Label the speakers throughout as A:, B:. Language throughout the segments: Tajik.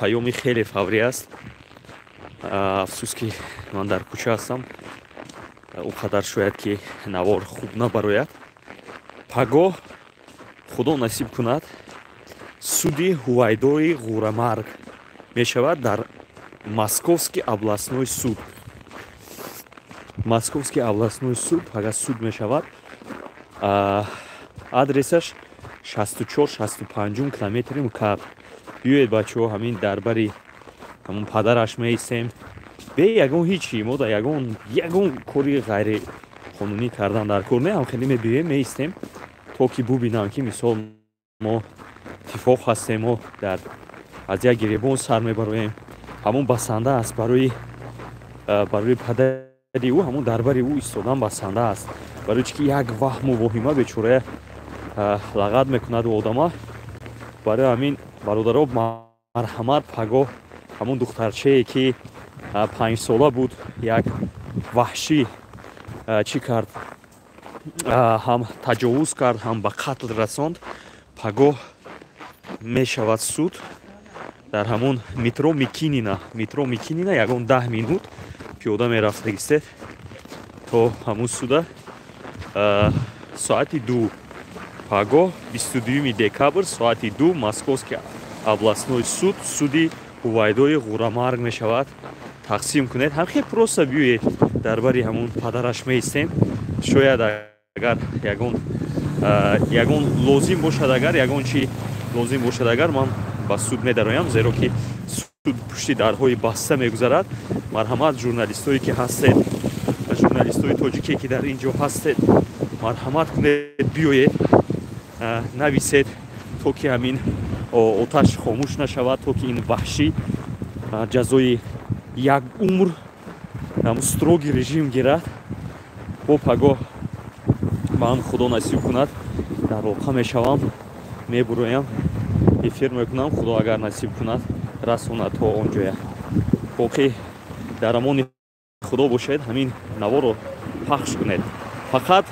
A: Паёми хеле фаврӣ аст. Афсӯс, ки ман дар кӯча ҳастам, он қадар шояд ки навор хуб набарояд. Пагоҳ, Худо насиб кунад, суди Ҳувайдои ғӯрамарг мешавад дар Московский областной суд. Московский областной суд пага суд мешавад. Адресаш 64-65-ум километри МКАД. Биёед, бачаҳо, ҳамин дар бари ҳамун падараш меистем, бе ягон ҳичи. Мо да ягон кори ғайриқонунӣ кардан дар кор не, ҳам хеле мебиёем, меистем, то ки бубинам, ки мисол мо иттифоқ ҳастем, мо дар аз як гиребон сар мебароем. Ҳамон басанда аст барои падари ӯ, ҳамон дар бари ӯ истодан басанда аст, барои чи ки як ваҳму воҳима бечорая лағат мекунад одама. Барои ҳамин, бародаро, марҳамат, пагоҳ ҳамон духтарчае, ки 5-сола буд, як ваҳшӣ чӣ кард, ҳам таҷовуз кард, ҳам ба қатл расонд, пагоҳ мешавад суд дар ҳамон метро Микинина. Метро Микинина ягон 10 минут пиёда мерафтагистед то ҳамун суда. Соати 2 пагоҳ, 22 декабр, соати 2, Московский областной суд, суди Ҳувайдои ғӯрамарг мешавад. Тақсим кунед, ҳамхе просто биёед, дар бари ҳамун падараш меистем. Шояд агар ягон лозим бошад, агар ягон чи лозим бошад, агар ман ба суд медароям, зеро ки суд пушти дарҳои баста мегузарад. Марҳамат, журналистое ки ҳастед, журналистои тоҷике ки дар ин ҷо ҳастед, марҳамат кунед, биёед, нависед, то ки ҳамин оташ хомӯш нашавад, то ки ин ваҳшӣ ҷазои як умр, строгий режим гирад. Бо пагоҳ ман, Худо насиб кунад, дар роқа мешавам, мебуроям, эфир мекунам. Худо агар насиб кунад, расонад то он ҷоя. Боқӣ дар амони Худо бошед. Ҳамин наворо пахш кунед, фақат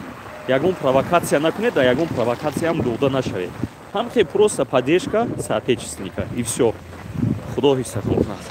A: ягон провокатсия накунед, дар ягон провокатсияам дода нашавед. Ҳамхе просто поддержка соотечественника, и всё. Худо ҳифзатон кунад.